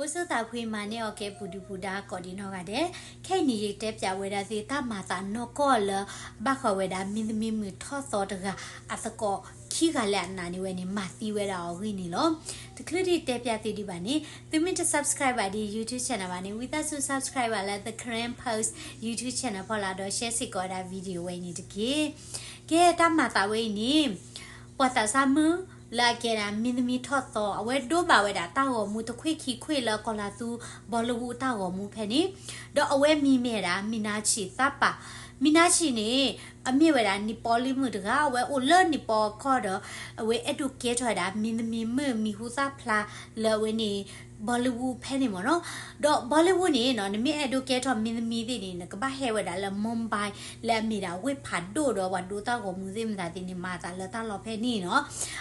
အိၣ်ဆူၣ်သးဖှံမၤန့ၢ်အီၤကဲပူၤဒုပူၤဒါကိးဒံးနီၢ်ဂၤဒဲး, ခဲအံၤန့ၣ်ယတဲပၠးဝဲဒၣ်သုတၢ်မၤသးနီၢ်ကီၢ်လၢ ဘၣ်ဃးဝဲဒၣ်မံၤသမံၤမုၣ်ထီၣ်သီတဂၤအသကိးခံဂၤလၢအနာ်န့ၢ်ဝဲန့ၣ် မၤသံဝဲဒၣ်အီၤအဂ့ၢ်န့ၣ်လီၤ. တချုးဒံးတဲပၠးသုဒံးဘၣ်န့ၣ် သုမ့ၢ်တ subscribe ဘၣ်ဒ် YouTube channel ဘၣ်န့ၣ် ဝံသးစူၤ subscribe ဘၣ်လၢ The Karen Post YouTube channel ဖီလာ်ဒီး share စ့ၢ်ကီးဝဲဒၣ် video ဝဲအံၤန့ၣ်တက့ၢ်. ကဲတၢ်မၤသးဝဲအံၤန့ၣ် ပှၤသးစၢ်မုၣ်လၢအကဲဒၣ်မံၤသမံၤထီၣ်သီ အဝဲဒိဘၣ်ဝဲဒၣ်တၢ်ဂီၤမူတခွ့ၣ်ခံခွ့ၣ်လၢကီၤလၤသူ Bollywood တၢ်ဂီၤမူဖဲန့ၣ်, ဒီးအဝဲမံၤမ့ၢ်ဝဲဒၣ် မံၤနါဆံးသးပာ်, မံၤနါဆံးန့ၣ် အမ့ၢ်ဝဲဒၣ်နံၣ်ပီလံမုၣ်တဂၤ အဝဲအိၣ်လၢနံၣ်ပီအခီၣ်ဒီး အဝဲအဲၣ်ဒိးကဲထီၣ်ဝဲဒၣ်မံၤသမံၤမုၣ်မံၤဟူသၣ်ဖျါလၢအဝဲန့ၣ် Bollywood ဖဲန့ၣ်မ့ၢ်နီၤ. ဒီး Bollywood န့ၣ်နီၤ နမ့ၢ်အဲၣ်ဒိးကဲထီၣ်မံၤသမံၤသ့ၣ်န့ၣ် နကဘၣ်ဟဲဝဲဒၣ်လၢ Mumbai လၢအမ့ၢ်ဒၣ်ဝ့ၢ်ဖးဒိၣ်ဒီးပှၤဒိတၢ်ဂီၤမူသ့ၣ်မတၤသ့ၣ်န့ၣ် မၤသးလၢတၢ်လီၢ်ဖဲန့ၣ်နီၤ.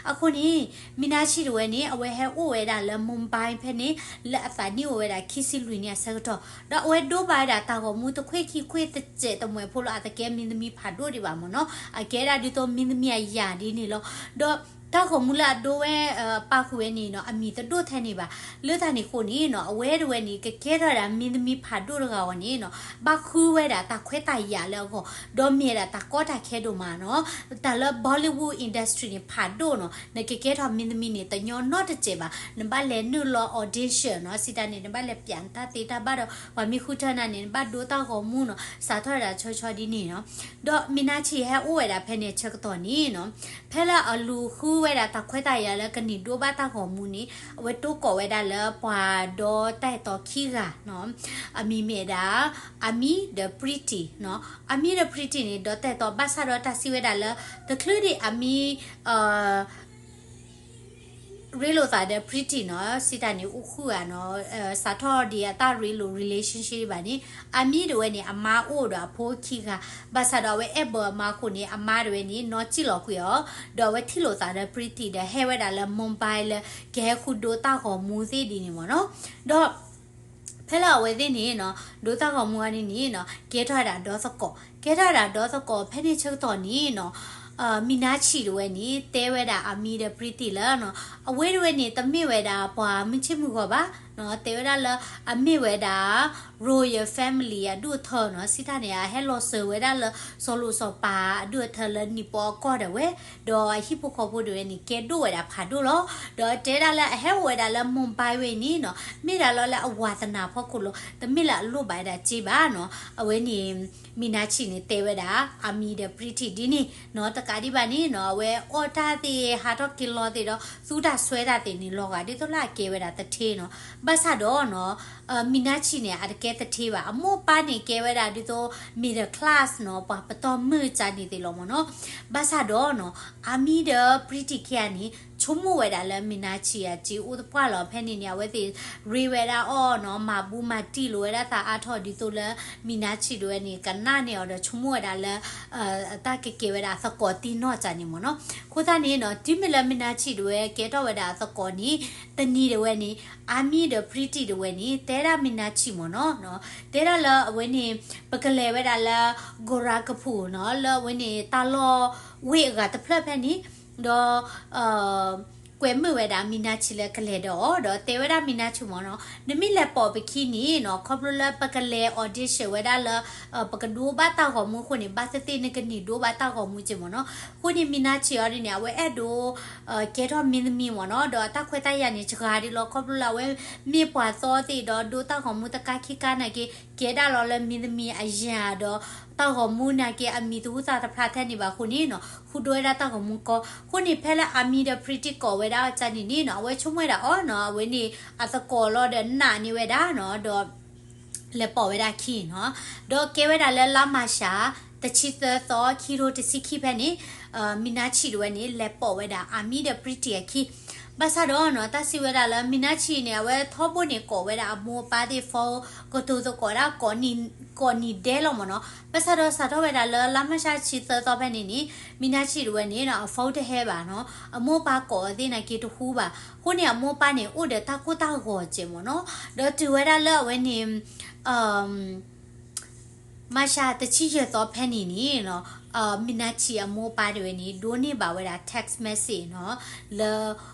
အဃိန့ၣ် မံၤနါဆံးတဝဲန့ၣ် အဝဲဟဲအိၣ်ဝဲဒၣ်လၢ Mumbai ဖဲန့ၣ် လၢအသးနံၣ်အိၣ်ဝဲဒၣ်ခံဆံလွံၢ်နံၣ်အဆၢကတီၢ်, ဒီးအဝဲဒိဘၣ်ဝဲဒၣ်တၢ်ဂီၤမူတခွ့ၣ်ခံခွ့ၣ်တစဲးတမှဲၤဖိလီၤ အတကဲမံၤသမံၤဖးဒိၣ်ဒံးဘၣ်မ့ၢ်နီၤ, အကဲဒၣ်ဒ်သိးမံၤသမံၤအယၤဒ်န့ၣ်လီၤ. ဒီးတၢ်ဂီၤမူလၢအဒိဝဲ ပာ်ဃုာ်ဝဲန့ၣ်နီၤ အမံၤတဒိၣ်ထဲန့ၣ်ဘၣ်. လၢတၢ်န့ၣ်အဃိန့ၣ်နီၤ အဝဲတဝဲန့ၣ် ကကဲထီၣ်ဝဲဒၣ်မံၤသမံၤဖးဒိၣ်တဂၤအဂီၢ်န့ၣ်နီၤ ဘၣ်ဃုဝဲဒၣ်တၢ်ခွဲးတၢ်ယာ်လၢအဂီၢ်, ဒီးမ့ၢ်ဝဲဒၣ်တၢ်ကီတၢ်ခဲဒိၣ်မးနီၤ. တၢ်လၢ Bollywood industry န့ၣ် ဖးဒိၣ်နီၤ, နကကဲထီၣ်မံၤသမံၤန့ၣ် တညီနီတစဲးဘၣ်, နဘၣ်လဲၤနုာ်လီၤ audition နီၤ, စံးတၢ်န့ၣ် နဘၣ်လဲၤပၠးနတၢ်သ့တၢ်ဘၣ်ဒီး ပှၤမ့ၢ်ဃုထၢနၤန့ၣ် နဘၣ်ဒိတၢ်ဂီၤမူနီၤ, စးထီၣ်ဝဲဒၣ်ဆီဆီဒ်န့ၣ်နီၤ. ဒီးမံၤနါဆံးဟဲအိၣ်ဝဲဒၣ်ဖဲန့ၣ်အဆၢကတီၢ်န့ၣ်နီၤ ဖဲလၢအလူၤဃုဝဲဒၣ်တၢ်ခွဲးတၢ်ယာ်လၢကန့ၢ်ဒိဘၣ်တၢ်ဂီၤမူန့ၣ် အဝဲတိကိးဝဲဒၣ်လၢပှၤဒီတၢ်အဲၣ်တီခံဂၤနီၤ, အမံၤမ့ၢ်ဝဲဒၣ် Aamir ဒီး Preity နီၤ. Aamir ဒီး Preety န့ၣ် ဒီတၢ်အဲၣ်တီဘၣ်ဆၣ်ဒီးတၢ်စံးဝဲဒၣ်လၢ တချုးဒံး Aamir ရ့လိာ်သးဒီး Preity နီၤ, စံးတၢ်န့ၣ်အိၣ်ဃုဂၤနီၤ, စးထီၣ်ဒံးအတၢ်ရ့လိာ် relationship ဒံးဘၣ်န့ၣ် Aamir တဝဲန့ၣ် အမါအိၣ်ဒီးအဖိခံဂၤ, ဘၣ်ဆၣ်ဒီးအဝဲအဲၣ်ဘၢအမါအဃိန့ၣ် အမါတဝဲန့ၣ် နီၢ်စံၣ်လီၤကွံာ်အီၤ, ဒီးအဝဲထံၣ်လိာ်သးဒီး Preity ဒီးဟဲဝဲဒၣ်လၢ Mumbai လၢ ကဟဲဃုဒိတၢ်ဂီၤမူသ့ၣ်ဒ်န့ၣ်မ့ၢ်နီၤ. ဒီး ဖဲလၢအဝဲသ့ၣ်န့ၣ်နီၤ ဒိတၢ်ဂီၤမူအီၤဒ်န့ၣ်နီၤ ကဲထီၣ်ဝဲဒၣ်ဒီသကိး, ကဲထီၣ်ဝဲဒၣ်ဒီသကိး ဖဲန့ၣ်ဆၢကတီၢ်န့ၣ်နီၤ မံၤနါဆံးတဝဲန့ၣ် တဲဝဲဒၣ် Aamir ဒီး Preity လၢနီၤ အဝဲတဝဲန့ၣ် တမ့ၢ်ဝဲဒၣ်ပှၤမုၢ်ဆ့ၣ်မုၢ်ဂီၤဘၣ်, တဲဝဲဒၣ်လၢ အမ့ၢ်ဝဲဒၣ် royal family အဒူၣ်အထၢနီၤ, စံးတၢ်န့ၣ် အဟဲလီၤစၢၤဝဲဒၣ်လၢ စီၤလိၣ်စီၤပၤအဒူၣ်အထၢလၢနံၣ်ပီအကီၢ်ဒၣ်ဝဲ, ဒီးအဟံၣ်ဖိဃီဖိတဝဲန့ၣ် ကဲဒိၣ်ဝဲဒၣ်ဖးဒိၣ်လီၤ. ဒီးတဲဒၣ်လၢအဟဲအိၣ်ဝဲဒၣ်လၢ Mumbai ဝဲန့ၣ်နီၤ မ့ၢ်ဒၣ်လီၤလၢအဝၤသနာ်ဖီခိၣ်လီၤ, တမ့ၢ်လၢအလိၣ်ဘၣ်ဝဲဒၣ်စ့ဘၣ်နီၤ. အဝဲန့ၣ် မံၤနါဆံးန့ၣ် တဲဝဲဒၣ် Aamir ဒီး Preity ဒ်န့ၣ်နီၤ, တကးဒံးဘၣ်န့ၣ်နီၤ အဝဲအီၣ်တၢ်သ့ၣ် ဟးထီၣ်က့ၤလီၤသ့ၣ်ဒီး သူတၢ်စွဲတၢ်သ့ၣ်န့ၣ် လီၤဂာ်ဒ်သိးလၢအကဲဝဲဒၣ်သထ့နီၤ. ဘၣ်ဆၣ်ဒီးနီၤ မံၤနါဆံးန့ၣ် အတကဲသထ့ဘၣ်, အမိၢ်အပၢ်န့ၣ် ကဲဝဲဒၣ်ဒ်သိး middle class နီၤ, ပှၤပတီၢ်မုၢ်ကၢ်န့ၣ်သ့ၣ်လီၤမ့ၢ်နီၤ. ဘၣ်ဆၣ်ဒီးနီၤ Aamir ဒီး Preity ခံဂၤန့ၣ် ဆိကမိၣ်ဝဲဒၣ်လၢမံၤနါဆံးအစ့အိၣ်သပှၢ်လီၤ. ဖဲန့ၣ်န့ၣ် အဝဲသ့ၣ်ရ့ဝဲဒၣ်အီၤနီၤ, မၤဘူးမၤတံၢ်လိာ်ဝဲဒၣ်သးအါထီၣ်ဒ်သိးလၢ မံၤနါဆံးတဝဲန့ၣ် ကနၣ်န့ၢ်အီၤဒီး ဆိကမိၣ်ဝဲဒၣ်လၢ တၢ်ကကဲဝဲဒၣ်အသကိးတံၢ်နီၢ်ကၢ်န့ၣ်မ့ၢ်နီၤ. အဃိသတးန့ၣ်နီၤ တုၤမ့ၢ်လၢမံၤနါဆံးတဝဲကဲထီၣ်ဝဲဒၣ်အသကိးန့ၣ် တနံၤတဝဲန့ၣ် Aamir ဒီး Preity တဝဲန့ၣ် တဲဒၣ်မံၤနါဆံးမ့ၢ်နီၤ, တဲဒၣ်လၢအဝဲန့ၣ် ပကလဲၤဝဲဒၣ်လၢ Gorakhpur နီၤ, လၢအဝဲန့ၣ် တၢ်လီၢ်ဝ့ၢ်အဂၤတဖျၢၣ်ဖဲန့ၣ်, ဒီး ကွဲမုာ်ဝဲဒၣ်မံၤနါဆံးလၢကလဲၤဒီးအီၤ, ဒီးတဲဝဲဒၣ်မံၤနါဆံးမ့ၢ်နီၤ, နမ့ၢ်လဲၤပိာ်ပခံန့ၣ်နီၤ, ခီဖျိလၢပကလဲၤ audition ဝဲဒၣ်လၢ ပကဒိဘၣ်တၢ်ဂီၤမူအဃိန့ၣ် ဘၣ်သ့ၣ်သ့ၣ်နကန့ၢ်ဒိဘၣ်တၢ်ဂီၤမူက့မ့ၢ်နီၤ. အဃိန့ၣ် မံၤနါဆံးအီၤဒ်န့ၣ် အဝဲအဲၣ်ဒိး ကဲထီၣ်မံၤသမံၤမ့ၢ်နီၤ, ဒီးတၢ်ခွဲးတၢ်ယာ်န့ၣ် စှၤဒ်လီၤ. ခီဖျိလၢအဝဲမ့ၢ်ပှၤသီသ့ၣ်ဒီး ဒိတၢ်ဂီၤမူတကါခံကါနာ်က့ ကဲဒၣ်လီၤလၢမံၤသမံၤအယၤဒီး တၢ်ဂီၤမူနာ်က့ အမံၤတဟူသၣ်တဖျါထဲန့ၣ်ဘၣ်အဃိန့ၣ်နီၤ, ဃုဒိဝဲဒၣ်တၢ်ဂီၤမူကီ. အဃိန့ၣ် ဖဲလၢ Aamir ဒီး Preity ကိးဝဲဒၣ်အီၤကၢ်န့ၣ်န့ၣ်နီၤ, အဝဲဆိကမိၣ်ဝဲဒၣ်အီၤနီၤ, အဝဲန့ၣ်အသကိးလီၤဒီးနာ်န့ၢ်ဝဲဒၣ်နီၤ, ဒီး လဲၤပိာ်ဝဲဒၣ်ခံနီၤ. ဒီးကဲဝဲဒၣ်လၢ လါမၢ်ၡး တဆံသၢသီ ခံကထိတဆံခံဖဲန့ၣ် မံၤနါဆံးတဝဲန့ၣ် လဲၤပိာ်ဝဲဒၣ် Aamir ဒီး Preity အခံ. ဘၣ်ဆၣ်ဒီးနီၤ တၢ်စံးဝဲဒၣ်လၢ မံၤနါဆံးန့ၣ် အဝဲထီဘိန့ၣ် ကိးဝဲဒၣ်အမိၢ်အပၢ်သ့ၣ် phone ကတိၤသကိးဒၣ် ကိးနံၤဒဲးလီၤမ့ၢ်နီၤ. ဘၣ်ဆၣ်ဒီးစးထီၣ်ဝဲဒၣ်လၢ လါမၢ်ၡး တဆံသၢသီဖဲန့ၣ်န့ၣ် မံၤနါဆံးတဝဲန့ၣ်နီၤ အ phone တဟဲဘၣ်နီၤ. အမိၢ်အပၢ်ကိးအီၤသ့ၣ်နာ်က့တဟူဘၣ်. အဃိန့ၣ် အမိၢ်အပၢ်န့ၣ် အိၣ်ဒီးတၢ်ကိၢ်တၢ်ဂီၤစဲးမ့ၢ်နီၤ. ဒီးတုၤဝဲဒၣ်လၢအဝဲန့ၣ် မၢ်ၡး တဆံယဲၢ်သီဖဲန့ၣ်န့ၣ်နီၤ မံၤနါဆံးအမိၢ်အပၢ်တဝဲန့ၣ် ဒိးန့ၢ်ဘၣ်ဝဲဒၣ် text message နီၤ လၢ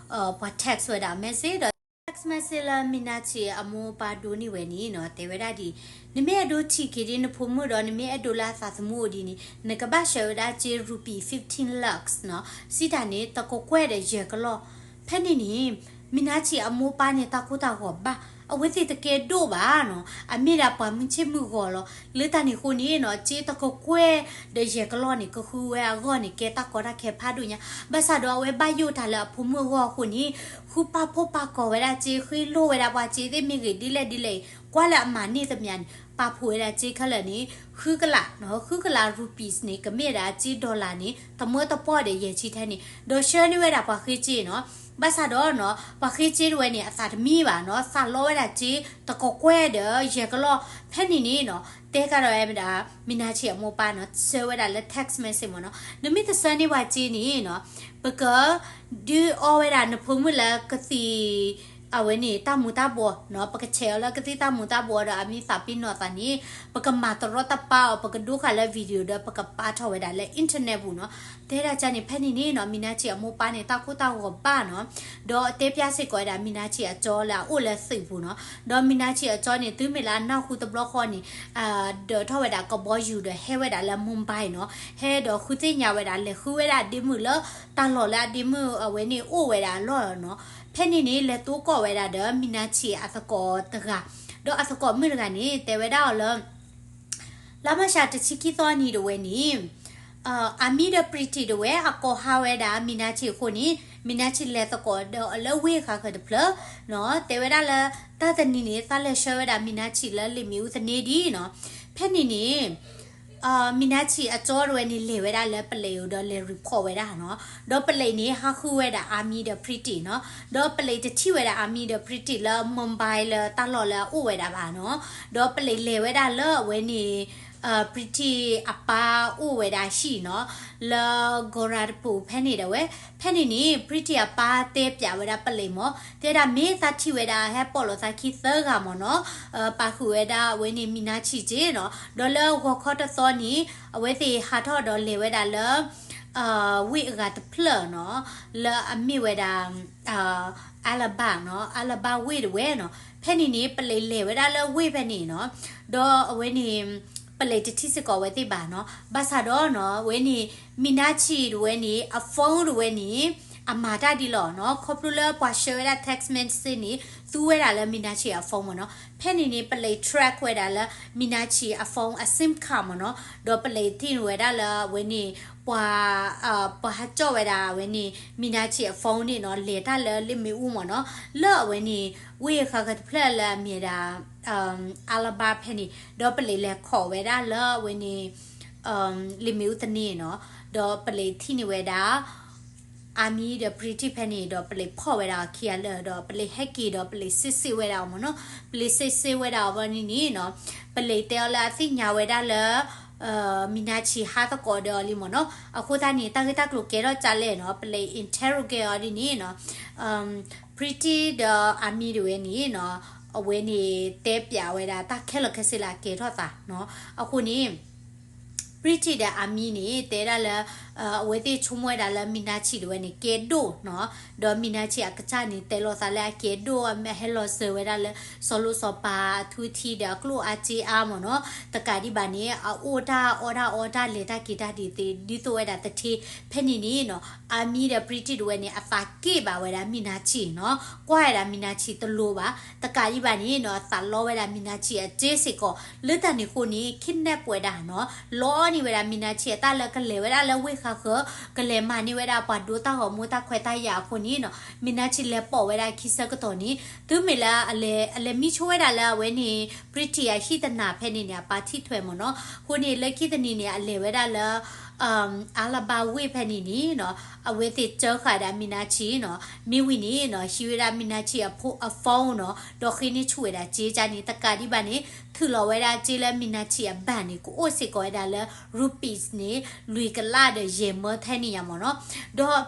ပှၤ text ဝဲဒၣ် message ဒီး text မ့ၢ်စ့လၢ Meenakshi အမိၢ်အပၢ်ဒိးန့ၢ်ဝဲန့ၣ်နီၤ တဲဝဲဒၣ်ဒ် နမ့ၢ်အဲၣ်ဒိးထံၣ်က့ၤဒ်နဖိမုၣ်ဒီး နမ့ၢ်အဲၣ်ဒိးလၢအသးသမူအိၣ်ဒ်န့ၣ် နကဘၣ်ဆှၢဝဲဒၣ်စ့ rupee fifteen lakhs နီၤ စံးတၢ်န့ၣ် တကကွဲၢ်ဒီးယဲၢ်ကလီၢ်. ဖဲန့ၣ်န့ၣ် Meenakshi အမိၢ်အပၢ်န့ၣ် တၢ်ကိၢ်တၢ်ဂီၤဘၣ်, အဝဲသ့ၣ်တကဲဒိၣ်ဘၣ်နီၤ, အမ့ၢ်ဒၣ်ပှၤမုၢ်ဆ့ၣ်မုၢ်ဂီၤလီၤ. လၢတၢ်န့ၣ်အဃိန့ၣ်နီၤ စ့တကကွဲၢ်ဒီးယဲၢ်ကလီၢ်န့ၣ် ကဃုဝဲအဂီၢ်န့ၣ် ကဲတၢ်ကီတၢ်ခဲဖးဒိၣ်ညါ. ဘၣ်ဆၣ်ဒီးအဝဲဘၣ်ယိၣ်တၢ်လၢအဖိမုၣ်အဂီၢ်အဃိန့ၣ် ဃုပာ်ဖှိၣ်ပာ်ကီၤဝဲဒၣ်စ့ ဃ့လိၢ်ဝဲဒၣ်ပှၤစ့သ့ၣ်မ့ၢ်ဂ့ၤဒ်လဲၣ်ဒ်လဲၣ်အံၤ ကွၢ်လၢအမၤန့ၢ်သမျၣ်န့ၣ် ပာ်ဖှိၣ်ဝဲဒၣ်စ့ခဲလၢာ်န့ၣ် ဃုကလးနီၤ, ဃုကလး rupees န့ၣ် ကမ့ၢ်ဒၣ်စ့ dollar န့ၣ် တမၢတပီၢ်ဒီးယဲၢ်ဆံထဲန့ၣ် ဒီးဆှၢန့ၢ်ဝဲဒၣ်ပှၤဃ့စ့နီၤ. ဘၣ်ဆၣ်ဒီးနီၤ ပှၤဃ့စ့တဝဲန့ၣ် အသးတမံဘၣ်နီၤ, သးလီဝဲဒၣ်စ့ တကကွဲၢ်ဒီးယဲၢ်ကလီၢ်. ဖဲန့ၣ်န့ၣ်နီၤ တဲကဒီးဝဲဒၣ် Meenakshi အမိၢ်အပၢ်နီၤ ဆှၢဝဲဒၣ်လၢ text message မ့ၢ်နီၤ, နမ့ၢ်တဆှၢန့ၢ်ပှၤစ့န့ၣ်နီၤ ပက ဒုးအီဝဲဒၣ်နဖိမုၣ်လၢကသံၣ် အဝဲန့ၣ် တၢ်မူၤတၢ်ဘှီးနီၤ, ပကဆဲးအီၤလၢကသံၣ်တၢ်မူၤတၢ်ဘှီးဒီးအမ့ၢ်သးပ့ၤနီၣ်သးန့ၣ် ပကမၤတရီတပါအီၤ, ပကဒိဃာ်လၢ video ဒီးပကပာ်ထီၣ်ဝဲဒၣ်လၢ internet ပူၤနီၤ. တဲဒၣ်ကန့ၣ် ဖဲန့ၣ်န့ၣ်နီၤ Meenakshi အမိၢ်အပၢ်န့ၣ် တၢ်ကိၢ်တၢ်ဂီၤဘၣ်နီၤ, ဒီးတဲပျၢ်စ့ၢ်ကီးဝဲဒၣ် Meenakshi အကၠီလၢအအိၣ်လၢသုးပူၤနီၤ, ဒီး Meenakshi အကၠီန့ၣ် တုၤမ့ၢ်လၢအနၢ်ဟူတဘျီဃီန့ၣ် ဒၢးထီၣ်ဝဲဒၣ်ကဘီယူၤဒီးဟဲဝဲဒၣ်လၢ Mumbai နီၤ, ဟဲဒီးဃုသ့ၣ်ညါဝဲဒၣ် လဲၤဃုဝဲဒၣ်အဒ့မုၣ်လၢ တၢ်လီၢ်လၢအဒ့မုၣ်အဝဲန့ၣ်အိၣ်ဝဲဒၣ်အလီၢ်နီၤ. ဖဲန့ၣ်န့ၣ် လဲၤတိကီၢ်ဝဲဒၣ်ဒီး Meenakshi အသကိးတဂၤ, ဒီးအသကိးမုၣ်တဂၤန့ၣ် တဲဝဲဒၣ်အီၤလၢ လါမၢ်ၡးတဆံခံသီနံၤတဝဲန့ၣ် Aami ဒီး Pretty တဝဲ အကိးဟးဝဲဒၣ် Meenakshi အဃိန့ၣ် Meenakshi လဲၤသကိးဒီးအီၤလၢဝ့ၢ်ဃးဃၢၤတဖျၢၣ်နီၤ, တဲဝဲဒၣ်လၢ တၢ်တနံၤန့ၣ် သးလဲၤဆှၢဝဲဒၣ် Meenakshi လၢလ့ၣ်မ့ၣ်အူသန့ဒံးနီၤ. ဖဲန့ၣ်န့ၣ် Meenakshi အကၠီတဝဲန့ၣ် လဲၤဝဲဒၣ်လၢပလံးအအိၣ်ဒီးလဲၤ report ဝဲဒၣ်နီၤ, ဒီးပလံးန့ၣ် ဟးဃုဝဲဒၣ် Aami ဒီး Pretty နီၤ, ဒီးပလံးတထံၣ်ဝဲဒၣ် Aami ဒီး Pretty လၢ Mumbai လၢတၢ်လီၢ်လၢအအိၣ်ဝဲဒၣ်ဘၣ်နီၤ, ဒီးပလံးလဲၤဝဲဒၣ်လၢအဝဲန့ၣ် Pretty အပၢ်အိၣ်ဝဲဒၣ်ဟံၣ်နီၤ, လၢ Gorakhpur ဖဲန့ၣ်ဒၣ်ဝဲ. ဖဲန့ၣ်န့ၣ် Pretty အပၢ်တဲပျးဝဲဒၣ်ပလံးမ့ၢ် တဲဒၣ်မ့ၢ်သးထံၣ်ဝဲဒၣ် ဟဲပိာ်လိာ်သးခံသၢဂၤမ့ၢ်နီၤ, ပာ်ဃုာ်ဝဲဒၣ်အဝဲန့ၣ် Meenakshi စ့နီၤ, ဒီးလၢဂီၤခီတသီန့ၣ် အဝဲသ့ၣ်ဟးထီၣ်ဒီးလဲၤဝဲဒၣ်လၢ ဝ့ၢ်အဂၤတဖျၢၣ်နီၤ, လၢအမ့ၢ်ဝဲဒၣ် Allahabad နီၤ, Allahabad ဝ့ၢ်တဝဲနီၤ. ဖဲန့ၣ်န့ၣ် ပလံးလဲၤဝဲဒၣ်လၢဝ့ၢ်ဖဲန့ၣ်နီၤ, ဒီးအဝဲန့ၣ် ပလံးတထံၣ်စ့ၢ်ကီးအဝဲသ့ၣ်ဘၣ်နီၤ. ဘၣ်ဆၣ်ဒီးနီၤ အဝဲန့ၣ် Meenakshi တဝဲန့ၣ် အ phone တဝဲန့ၣ် အမၤတၢ်ဒ်လဲၣ်နီၤ, ခီဖျိလၢပှၤဆှၢဝဲဒၣ် text message န့ၣ် သူဝဲဒၣ်လၢ Meenakshi အ phone မ့ၢ်နီၤ. ဖဲန့ၣ်န့ၣ် ပလံး track ဝဲဒၣ်လၢ Meenakshi အ phone အ sim card မ့ၢ်နီၤ, ဒီးပလံးထံၣ်န့ၢ်ဝဲဒၣ်လၢအဝဲန့ၣ် ပှၤ ပှၤဟးကၠီၣ်ဝဲဒၣ်အဝဲန့ၣ် Meenakshi အ phone န့ၣ်နီၤ လဲၤတၢ်လၢလ့ၣ်မ့ၣ်အူမ့ၢ်နီၤ, လၢအဝဲန့ၣ် ဝ့ၢ်ဃးဃၢၤတဖျၢၣ်လၢအမ့ၢ်ဒၣ် Allahabad ဖဲန့ၣ်, ဒီးပလံးလဲၤခိးဝဲဒၣ်လၢအဝဲန့ၣ် လ့ၣ်မ့ၣ်အူသန့နီၤ, ဒီးပလံးထံၣ်န့ၢ်ဝဲဒၣ် Aami ဒီး Pretty ဖဲန့ၣ် ဒီးပလံးဖီၣ်ဝဲဒၣ်အီၤခံဂၤလၢာ် ဒီးပလံးဟဲက့ၤဒီးပလံးစ့းစ့းဝဲဒၣ်အီၤမ့ၢ်နီၤ, ပလံးစ့းစ့းဝဲဒၣ်အီၤဘီန့ၣ်န့ၣ်နီၤ, ပလံးတဲအီၤလၢအသ့ၣ်ညါဝဲဒၣ်လၢ Meenakshi ဟးသကိးဒီးအီၤလံမ့ၢ်နီၤ, အဃိသတးန့ၣ် တၢ်ဂ့ၢ်တၢ်ကျိၤကဲထီၣ်ကလဲၣ်နီၤ, ပလံး interrogate အီၤဒ်န့ၣ်နီၤ, Pretty ဒီး Aami တဝဲန့ၣ်နီၤ, အဝဲန့ၣ်တဲပျးဝဲဒၣ်တၢ်ခဲလၢာ်ခဲဆ့လၢအကဲထီၣ်သးနီၤ, အဃိန့ၣ် Pretty ဒီး Aami န့ၣ် တဲဒၣ်လၢ အဝဲသ့ၣ်ဆိကမိၣ်ဝဲဒၣ်လၢ Meenakshi တဝဲန့ၣ် ကဲဒိၣ်နီၤ, ဒီး Meenakshi အကစၢ်န့ၣ် တဲလိာ်သးလၢအကဲဒိၣ် ဟဲလီၤစၢၤဝဲဒၣ်လၢ စီၤလိၣ်စီၤပၤအထူအထံဒီးအကျိၣ်အါစ့အါမ့ၢ်နီၤ, တကးဒံးဘၣ်န့ၣ် အအိၣ်တၢ်အီၣ်တၢ်အီတၢ်လဲၤတၢ်က့ၤတၢ်ဒ်သ့ ဒ်သိးဝဲဒၣ်တထ့, ဖဲန့ၣ်န့ၣ်နီၤ Aami ဒီး Pretty တဝဲန့ၣ် အသးက့ၣ်ဘၣ်ဝဲဒၣ် Meenakshi နီၤ, ကွၢ်ဝဲဒၣ် Meenakshi တလိၤဘၣ်, တကးဒံးဘၣ်န့ၣ်နီၤ သးလီဝဲဒၣ် Meenakshi အစ့စ့ၢ်ကီး, လၢတၢ်န့ၣ်အဃိန့ၣ် kidnap ဝဲဒၣ်နီၤ, လီန့ၢ်ဝဲဒၣ် Meenakshi အတၢ်လၢကလဲၤဝဲဒၣ်လၢဝ့ၢ်ဃးဃၢၤ, ကလဲၤမၤန့ၢ်ဝဲဒၣ်ပှၤဒိတၢ်ဂီၤမူတၢ်ခွဲးတၢ်ယာ်အဃိန့ၣ်နီၤ, Meenakshi လဲၤပိာ်ဝဲဒၣ်ခံဆၢကတီၢ်န့ၣ်, တုၤမ့ၢ်လၢအလဲၤ အလဲၤမံဆိဝဲဒၣ်လၢအဝဲန့ၣ် Pretty အဟံၣ်တနၤဖဲန့ၣ်န့ၣ် အပၢ်ထံၣ်ထွဲမ့ၢ်နီၤ, အဃိန့ၣ် လၢခံတနံၤန့ၣ် အလဲၤဝဲဒၣ်လၢ Allahabad ဝ့ၢ်ဖဲန့ၣ်န့ၣ်နီၤ, အဝဲသ့ၣ်စၢဃာ်ဒၣ် Meenakshi နီၤ, မ့ၢ်ဝံၤန့ၣ်နီၤ ဟံးဝဲဒၣ် Meenakshi အဖိ အ phone နီၤ, ဒီးဃ့န့ၢ်ဆူၣ်ဝဲဒၣ်စ့ကါန့ၣ်, တကးဒံးဘၣ်န့ၣ် ထုးလီၤဝဲဒၣ်စ့လၢ Meenakshi အ bank န့ၣ် ကအိၣ်စ့ၢ်ကီးဝဲဒၣ်လၢ rupees န့ၣ် လွံၢ်ကလးဒီးယဲၢ်မၢထဲန့ၣ်ညါမ့ၢ်နီၤ, ဒီး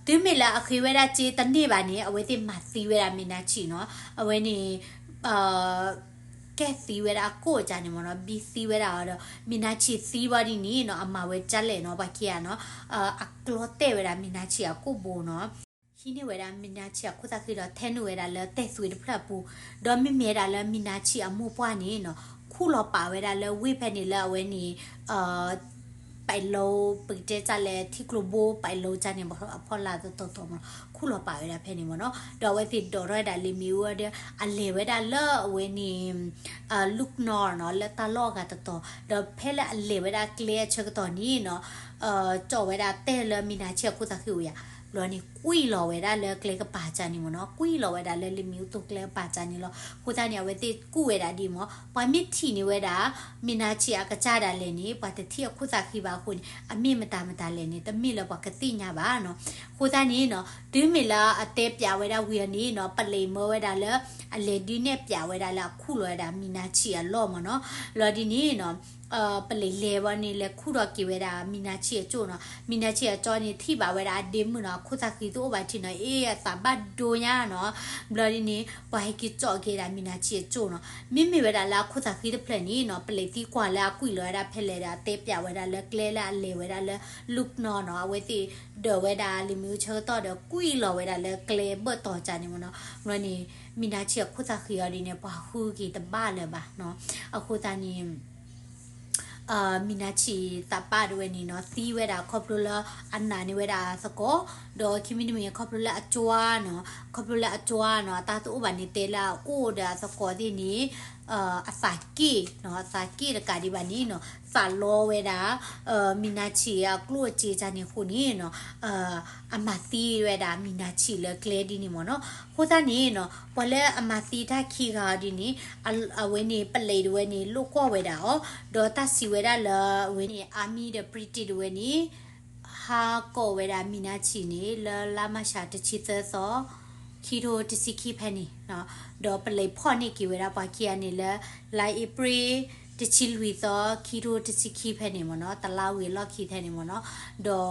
တုၤမ့ၢ်လၢအဃ့ဝဲဒၣ်စ့တန့ၢ်ဘၣ်န့ၣ် အဝဲသ့ၣ်မၤသံဝဲဒၣ် Meenakshi နီၤ, အဝဲန့ၣ် ကဲသံဝဲဒၣ်အကိၣ်ကါန့ၣ်မ့ၢ်နီၤ, ဘံသံဝဲဒၣ်အီၤဒီး Meenakshi သံဘၣ်ဒ်န့ၣ်နီၤ, အမၤဝဲကါလဲၣ်နီၤ, ပှၤခံဂၤနီၤ, အကျီတဲာ်ဝဲဒၣ် Meenakshi အကိၣ်ဘိနီၤ, န့ၢ်ဝဲဒၣ်မံနၤဆံးအခိၣ်သၣ်ဃံဒီး ထဲနုာ်ဝဲဒၣ်လၢတဲာ်သွံးတဖျၢၣ်အပူၤ, ဒီးမ့မ့ၢ်ဝဲဒၣ်လၢမံနၤဆံးအမိၢ်ပှၢ်န့ၣ်နီၤ ခူၣ်လီၤပာ်ဝဲဒၣ်လၢဝ့ၢ်ဖဲန့ၣ်လၢအဝဲန့ၣ် ပာ်လီၤ ပကတဲတၢ်လဲၣ် ထံကျိဘိပာ်လီၤတၢ်န့ၣ် အဖီလာ်တတီၤတီၤမ့ၢ်နီၤ ခူၣ်လီၤပာ်ဝဲဒၣ်ဖဲန့ၣ်မ့ၢ်နီၤ, ဒီးအဝဲသ့ၣ်ဒိးထီၣ်ဝဲဒၣ်လံာ်မ့ၣ်အူဒီး အလဲၤဝဲဒၣ်လၢအဝဲန့ၣ် လူၣ်ကနီၤနီၤ လၢတၢ်လီၢ်အဂၤတတီၤ, ဒီးဖဲလၢအလဲၤဝဲဒၣ်ကျဲအဆၢကတီၢ်န့ၣ်နီၤ ကၠီၣ်ဝဲဒၣ်တဲလၢမံနၤဆံးအခိၣ်သၣ်ဃံအိၣ်ယၤ, ဘျီန့ၣ် ကွံာ်လီၤဝဲဒၣ်လၢကျဲကပၤတၢ်န့ၣ်မ့ၢ်နီၤ, ကွံာ်လီၤဝဲဒၣ်လၢလံာ်မ့ၣ်အူသိးကျဲကပၤတၢ်န့ၣ်လီၤ. အဃိသတးန့ၣ် အဝဲသ့ၣ်ကူၣ်ဝဲဒၣ်ဒ်မ့ၢ် ပှၤမ့ၢ်ထံၣ်န့ၢ်ဝဲဒၣ် မံနၤဆံးအကစၢ်ဒၣ်လဲာ်န့ၣ် ပှၤတထံၣ်အခိၣ်သၣ်ဃံဘၣ်အဃိန့ၣ် အမ့ၢ်မတၤမတၤလဲၣ်န့ၣ် တမ့ၢ်လၢပှၤကသ့ၣ်ညါဘၣ်နီၤ. အဃိသတးန့ၣ်နီၤ တုၤမ့ၢ်လၢအတဲပျးဝဲဒၣ်ဝံၤအီၤန့ၣ်နီၤ ပလံးမၢဝဲဒၣ်လၢ အလဲၤဒုးနဲၣ်ပျးဝဲဒၣ်လၢအခူၣ်လီၤဝဲဒၣ်မံနၤဆံးအလီၢ်မ့ၢ်နီၤ, လီၤဒ်န့ၣ်နီၤ ပလံးလဲၤဝံၤန့ၣ် လဲၤခူၣ်ထီၣ်က့ၤဝဲဒၣ်မံနၤဆံးအကၠိၣ်နီၤ, မံနၤဆံးအကၠိၣ်န့ၣ် ထံၣ်ဘၣ်ဝဲဒၣ်အဒ့မုၣ်နီၤ အခိၣ်သၣ်ဃံတအိၣ်ဘၣ်ထံနီၤ အ့ အသးဘၣ်ဒိညါနီၤ, ဘျီဒ်န့ၣ် ပှၤဟဲက့ၤကၠီၣ်က့ၤဒၣ်မံနၤဆံးအကၠိၣ်နီၤ, မ့မ့ၢ်ဝဲဒၣ်လၢအခိၣ်သၣ်ဃံတဖျၢၣ်န့ၣ်နီၤ ပလံးသံကွၢ်လၢအကွံာ်လီၤဝဲဒၣ်ဖဲလဲၣ်ဒီး အတဲပျးဝဲဒၣ်လၢကျဲလၢအလဲၤဝဲဒၣ်လၢ လူၣ်ကနီၤနီၤ အဝဲသ့ၣ်ဒိးဝဲဒၣ်လံာ်မ့ၣ်အူဆၢကတီၢ်ဒီး ကွံာ်လီၤဝဲဒၣ်လၢကျဲဘၢၣ်တီၤတၢ်န့ၣ်မ့ၢ်နီၤ, ဘျီန့ၣ် မံနၤဆံးအခိၣ်သၣ်ဃံအီၤဒ်န့ၣ် ပှၤဃုက့ၤတဘၣ်လၢၤဘၣ်နီၤ, အဃိသတးန့ၣ် မံနၤဆံးသးပၢ်ဒၣ်ဝဲန့ၣ်နီၤ သံဝဲဒၣ်ခီဖျိလၢအနာ်န့ၢ်ဝဲဒၣ်အသကိး, ဒီးခံမံၤတမံၤခီဖျိလၢအကၠွါနီၤ, ခီဖျိလၢအကၠွါနီၤ အတၢ်တအိၣ်ဘၣ်န့ၣ်တဲလၢအအိၣ်ဒီးအသကိးသ့ၣ်န့ၣ် အသးက့ၣ်နီၤ အသးက့ၣ်တကးဒံးဘၣ်န့ၣ်နီၤ သးလီဝဲဒၣ် မံနၤဆံးအကျိၣ်အစ့တၢ်န့ၣ်အဃိန့ၣ်နီၤ အမၤသံဝဲဒၣ်မံနၤဆံးလၢကျဲဒ်န့ၣ်မ့ၢ်နီၤ, အဃိသတးန့ၣ်နီၤ ပှၤလၢအမၤသံတၢ်ခံဂၤအီၤဒ်န့ၣ် အဝဲန့ၣ် ပလံးဒၣ်ဝဲန့ၣ် လိာ်ကွီၢ်ဝဲဒၣ်အီၤ, ဒီးတၢ်စံးဝဲဒၣ်လၢအဝဲန့ၣ် army ဒီး British ဒၣ်ဝဲန့ၣ် ဟးကိးဝဲဒၣ်မံနၤဆံးန့ၣ် လၢလါမၢ်ၡးတဆံသၢသီ ခံထိတဆံခံဖဲန့ၣ်, ဒီးပလံးဖီၣ်န့ၢ်က့ၤဝဲဒၣ်ပှၤခံဂၤန့ၣ်လၢ လါအ့ဖြ့ၣ် တဆံလွံၢ်သီ ခံထိတဆံခံဖဲန့ၣ်မ့ၢ်နီၤ တလါဝံၤအလီၢ်ခံထဲန့ၣ်မ့ၢ်နီၤ, ဒီး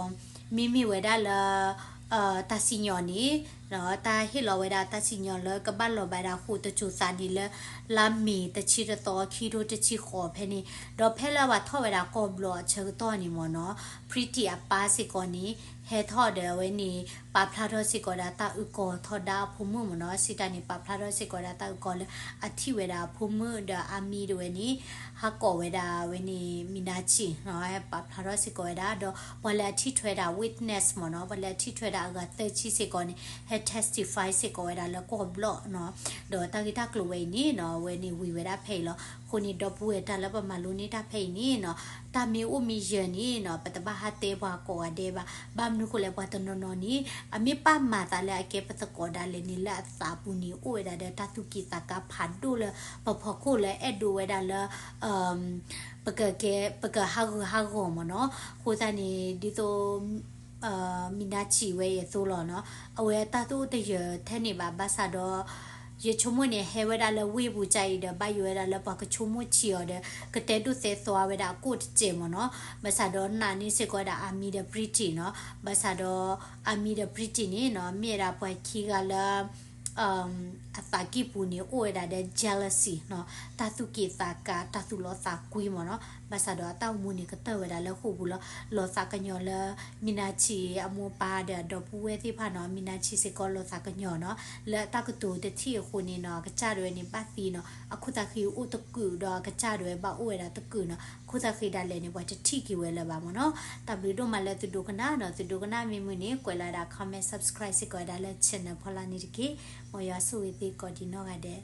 မ့မ့ၢ်ဝဲဒၣ်လၢ တၢ်စံၣ်ညီၣ်န့ၣ် တၢ်ဟ့ၣ်လီၤဝဲဒၣ်တၢ်စံၣ်ညီၣ်လၢကဘၣ်လီၤဘၣ်ဒၣ်ဃိာ်တစိၤသးန့ၣ်လၢ လါမ့ၤတဆံတသီ ခံထိတဆံဃိးဖဲန့ၣ်, ဒီးဖဲလၢပှၤထီၣ်ဝဲဒၣ်ကီၢ်ဘျီအဆၢကတီၢ်န့ၣ်မ့ၢ်နီၤ British အပၢ်စ့ၢ်ကီးန့ၣ် ဟဲထီၣ်ဒီးအဝဲန့ၣ် ပာ်ဖျါထီၣ်စ့ၢ်ကီးဒၣ်တၢ်အုၣ်ကီၤထီဒါအဖိမုၣ်မ့ၢ်နီၤ, စံးတၢ်န့ၣ် ပာ်ဖျါထီၣ်စ့ၢ်ကီးဒၣ်တၢ်အုၣ်ကီၤလၢအထံၣ်ဝဲဒၣ်အဖိမုၣ်ဒီး army ဒၣ်ဝဲန့ၣ် ဟးကိးဝဲဒၣ်ဝဲန့ၣ် မံနၤဆံးနီၤ, ဟဲပာ်ဖျါထီၣ်စ့ၢ်ကီးဝဲဒၣ် ဒီးပှၤလၢအထံၣ်ထွဲဒၣ် witness မ့ၢ်နီၤ, ပှၤလၢအထံၣ်ထွဲဒၣ်အဂၤသၢဆံစ့ၢ်ကီးန့ၣ် ဟဲ testify စ့ၢ်ကီးဝဲဒၣ်လၢကီၢ်ဘျီနီၤ, ဒီးတၢ်ဂ့ၢ်တၢ်ကျိၤဝဲအံၤန့ၣ်နီၤ အဝဲန့ၣ်ဝံၤဝဲဒၣ်ဖဲအံၤလီၤ. အဃိန့ၣ် ဒီပုၢ်ဝဲၢ်တၢ်လၢပမၤလိန့ၢ်တၢ်ဖဲအံၤန့ၣ်နီၤ တၢ်မ့ၢ်အိၣ်မ့ၢ်ယၢၤန့ၣ်နီၤ ပတဘၣ်ဟးတဲပှၤကိးဂၤဒဲးဘၣ်. ဘၣ်မနုၤဃိလဲၣ် ပှၤတနီၤနီၤန့ၣ် အမ့ၢ်ပာ်မၤသးလၢအကဲပသကိးဒၣ်လဲာ်န့ၣ် လၢအသးအပူၤန့ၣ် အိၣ်ဝဲဒၣ်ဒီးတၢ်သူၣ်က့ၣ်သးကါဖးဒိၣ်လၢ ပဖီခိၣ်လၢအဲၣ်ဒိးဝဲဒၣ်လၢ ပကကဲ ပကဟးဂူာ်ဟးဂီၤမ့ၢ်နီၤ. အဃိသတးန့ၣ် ဒ်သိး မံနၤဆံးဝဲအံၤအသိးလီၤနီၤ အဝဲတၢ်တအိၣ်တယၢၤထဲန့ၣ်ဘၣ် ဘၣ်ဆၣ်ဒီး ယဆိကမိၣ်န့ၣ် ဟဲဝဲဒၣ်လၢဝ့ၢ်ပူၤကါအံၤဒီး ဘၣ်ယိၣ်ဝဲဒၣ်လၢပှၤကဆိကမိၣ်ဆံးအီၤဒီး ကတဲဒိၣ်သဲသွါဝဲဒၣ်အကိၣ်တစဲးမ့ၢ်နီၤ. ဘၣ်ဆၣ်ဒီးနာ်န့ၢ်စ့ၢ်ကီးဝဲဒၣ် army ဒီး British နီၤ. ဘၣ်ဆၣ်ဒီး army ဒီး British န့ၣ်နီၤ မ့ၢ်ဝဲဒၣ်ပှၤခံဂၤလၢ အသးကံၢ်ပူၤန့ၣ် အိၣ်ဝဲဒၣ်ဒီး jealousy နီၤ တၢ်သူၣ်က့ၣ်သးကါ တၢ်သူၣ်လီသးကွံမ့ၢ်နီၤ. ဘၣ်ဆၣ်ဒီးအတၢ်အိၣ်မူန့ၣ် ကတၢၢ်ဝဲဒၣ်လၢဃိာ်ပူၤလီၤ. လီၤသးကညီၤလၢ မံနၤဆံးအမိၢ်ပၢ်ဒီးအဒီပုၢ်ဝဲၢ်သ့ၣ်တဖၣ်နီၤ. မံနၤဆံးစ့ၢ်ကီးလီၤသးကညီၤနီၤ လၢအတၢ်ကတိၤတထံၣ်အဃိန့ၣ်နီၤ အကစၢ်ဒၣ်ဝဲန့ၣ် ဘၣ်သံနီၤ. အခိၣ်သးဃံအိၣ်တကုာ်ဒီးအကစၢ်ဒၣ်ဝဲဘၣ်အိၣ်ဝဲဒၣ်တကုာ်နီၤ. အခိၣ်သးဃံဒၣ်လဲာ်န့ၣ် ပှၤတထံၣ်က့ၤဝဲလၢၤဘၣ်မ့ၢ်နီၤ. တၢ်ဘျုးဒိၣ်မးလၢသုဒိကနၣ်နီၤ. သုဒိကနၣ်မ့ၢ်မုာ်န့ၣ် ကွဲးလီၤဝဲဒၣ် comment subscribe စ့ၢ်ကီးဝဲဒၣ်လၢ channel ဖီလာ်န့ၣ်တက့ၢ်. မ်ယွၤဆိၣ်ဂ့ၤသုကိးဒံးနီၢ်ဂၤဒဲး.